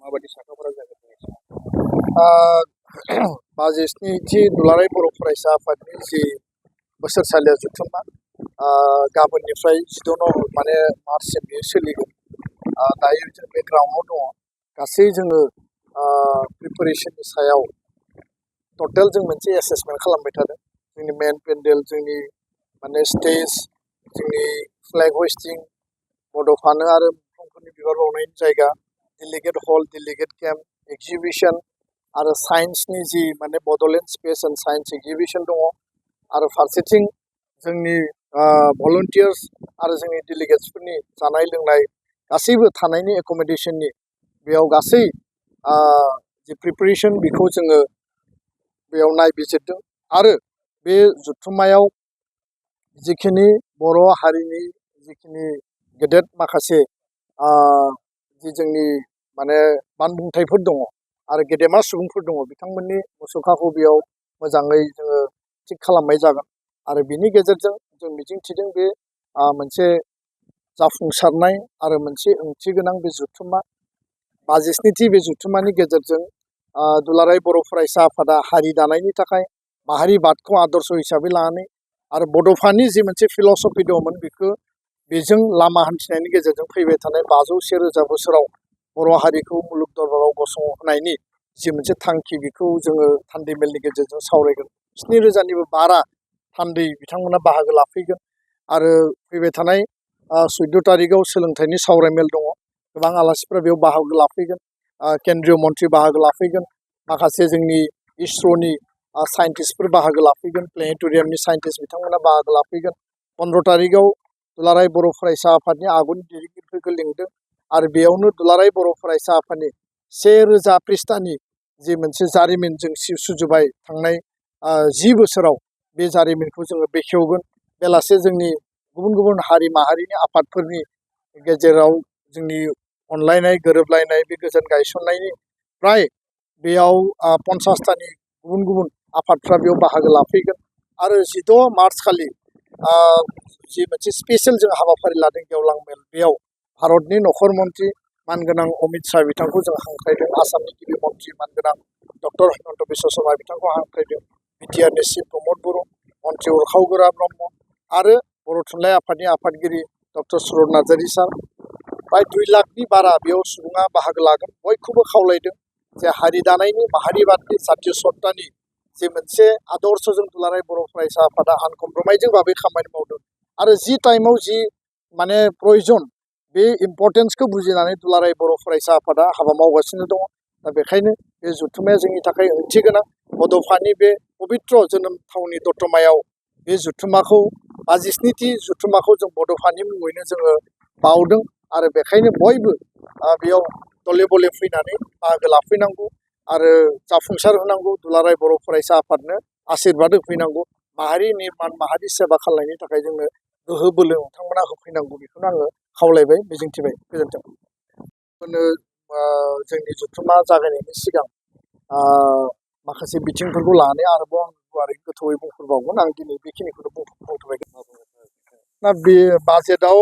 माबायदि साखाफारा जागोन बाजिस्नि दुलाराय बर' फरायसा आफादनि जि बोसोरसालिया जथुम्मा गाबोननिफ्राय 16 माने मार्चसिम बेयो सोलिगोन। दायो जों बे ग्राउन्डआव दङ। गासै जोङो प्रिपारेसननि सायाव टटेल जों मोनसे एसेसमेन्ट खालामबाय थादों। जोंनि मेन पेन्डेल, जोंनि माने स्टेज, जोंनि फ्लेग हस्टिं, बड'फानो आरो मुंख्लंफोरनि बिबार बावनायनि जायगा, डेलिगेट हल, डेलिगेट केम्प, एक्जिबिसन आरो साइन्सनि जि माने Bodoland space and science exhibition दङ। आरो फारसेथिं जोंनि भलन्टियार्स आरो जोंनि डेलिगेट्सफोरनि जानाय लोंनाय गासैबो थानायनि एक'मडेसननि बेयाव गासै जि प्रिपारेसन बेखौ जोङो बेयाव नायबिजिरदों। आरो बे जथुम्मायाव जिखिनि बर' हारिनि जिखिनि गेदेर माखासे जि जोंनि माने बानबुंथाइफोर दङ आरो गेदेमा सुबुंफोर दङ, बिथांमोननि मुसुखाखौ बेयाव मोजाङै जोङो थिग खालामनाय जागोन। आरो बिनि गेजेरजों जों मिजिंथिदों बे मोनसे जाफुंसारनाय आरो मोनसे ओंथि गोनां बे जथुम्मा 52थि बे जथुम्मानि गेजेरजों दुलाराय बर' फरायसा आफादा हारि दानायनि थाखाय माहारिबादखौ आदर्श हिसाबै लानानै आरो बड'फानि जि मोनसे फिल'सफि दंमोन बेजों लामा हान्थिनायनि गेजेरजों फैबाय थानाय 500,000 बोसोराव बर' हारिखौ मुलुग दरबाराव गसंहोनायनि जि मोनसे थांखि बेखौ जोङो थान्दै मेलनि गेजेरजों सावरायगोन। 7,000निबो बारा थान्दै बिथांमोना बाहागो लाफैगोन। आरो फैबाय थानाय 14 तारिखआव सोलोंथाइनि सावरायमेल दङ। गोबां आलासिफोरा बेयाव बाहागो लाफैगोन। केन्द्रीय मन्त्रि बाहागो लाफैगोन। माखासे जोंनि इसर'नि साइन्टिस्टफोर बाहागो लाफैगोन। प्लेनेटरियामनि साइन्टिस्ट बिथांमोना बाहागो लाफैगोन। 15 तारिखआव दुलाराय बर' फरायसा आफादनि आगुनि दैदेनगिरिफोरखौ लिंदों। आरो बेयावनो दुलाराय बर' फरायसा आफादनि 1000 पृष्ठानि जि मोनसे जारिमिन जों सुजुबाय थांनाय 10 बोसोराव बे जारिमिनखौ जोङो बेखेवगोन। बेलासे जोंनि गुबुन गुबुन हारि माहारिनि आफादफोरनि गेजेराव जोंनि अनलायनाय गोरोबलायनाय बे गोजोन गायसननायनि फ्राय बेयाव 50तानि गुबुन गुबुन आफादफ्रा बेयाव बाहागो लाफैगोन। आरो 16 मार्च खालि जि मोनसे स्पेसियेल जों हाबाफारि लादों गेवलां मेल, बेयाव भारतनि नखर मन्त्रि मानगोनां अमित शाह बिथांखौ जों हांख्रायदों। आसामनि गिबि मन्त्रि मानगोनां डक्टर हिमन्त बिश्व शर्मा बिथांखौ हांख्रायदों। बिटिआरनि चिफ प्रमद बर', मन्त्रि उरखाव ब्रह्म आरो बर' थुनलाइ आफादनि आफादगिरि डक्टर सुरत नार्जारि सार, प्राय 2 लाखनि बारा बेयाव सुबुङा बाहागो लागोन। बयखौबो खावलायदों जे हारि दानायनि माहारिबादनि जातीय सत्तानि जे मोनसे आदर्शजों दुलाराय बर' फरायसा आफादा आनकमप्रमाइजिं भाबै खामानि मावदों। आरो जि टाइमाव जि माने प्रयजन बे इम्पर्टेन्सखौ बुजिनानै दुलाराय बर' फरायसा आफादा हाबा मावगासिनो दङ। दा बेखायनो बे जथुम्माया जोंनि थाखाय ओंथि गोनां। बड'फानि बे पबित्र जोनोम थावनि दतमायाव बे जथुम्माखौ 52थि जथुम्माखौ जों बड'फानि मुङैनो जोङो बावदों। आरो बेखायनो बयबो बेयाव दले बले फैनानै बाहागो लाफैनांगौ आरो जाफुंसार होनांगौ। दुलाराय बर' फरायसा आफादनो आशीर्बाद होफैनांगौ। माहारि निर्माण, माहारि सेबा खालामनायनि थाखाय जोंनो गोहो बोलो नोंथांमोना होफैनांगौ। बेखौनो आङो खावलायबाय, मिजिंथिबाय। गोजोन्थों। जोंनि जथुम्मा जागायनायनि सिगां माखासे बिथिंफोरखौ लानानै आरोबाव आं गुवारै गोथौयै बुंफोरबावगोन। आं दिनै बेखिनिखौनो बुंथ'बाय। दा बे बाजेटआव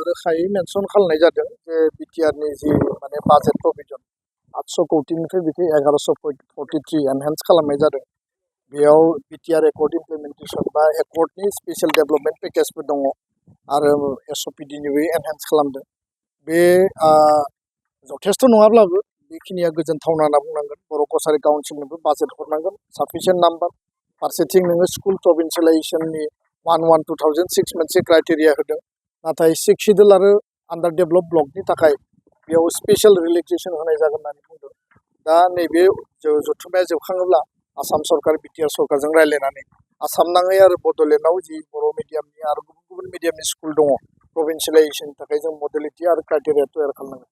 रोखायै मेनसन खालामनाय जादों जे बिटिआरनि जि माने बाजेट प्रभिजन 800 कौटिनिफ्राय बेखौ 1143 एनहेन्स खालामनाय जादों। बेयाव बिटिआर एकर्ड इमप्लिमेन्टेसन बा एकर्डनि स्पेसियेल डेभेलपमेन्ट पेकेजबो दङ आरो एसअपिडिनिबो एनहेन्स खालामदों। बे जथेस्थ' नङाब्लाबो बेखिनिया गोजोनथावना होनना बुंनांगोन। बर' कसारि काउन्सिलनोबो बाजेट हरनांगोन साफिसियेन्ट नाम्बार। फारसेथिं नोङो स्कुल प्रभिन्सियेलाइजेसननि 1/1/2006 मोनसे क्राइटेरिया होदों। नाथाय 6 सिडुल आरो आन्डार डेभेलप ब्लकनि थाखाय बेयाव स्पेसियेल रिलेक्सेसन होनाय जागोन होननानै बुंदों। दा नैबे जथुम्माया जोबखाङोब्ला आसाम सरकार बिटिआर सरकारजों रायज्लायनानै आसाम नाङै आरो बड'लेण्डआव जि बर' मिडियामनि आरो गुबुन गुबुन मिडियामनि स्कुल दङ प्रभिन्सियेलाइजेसननि थाखाय जों मडेलिटि आरो क्राइटेरिया तैयार खालामनांगोन।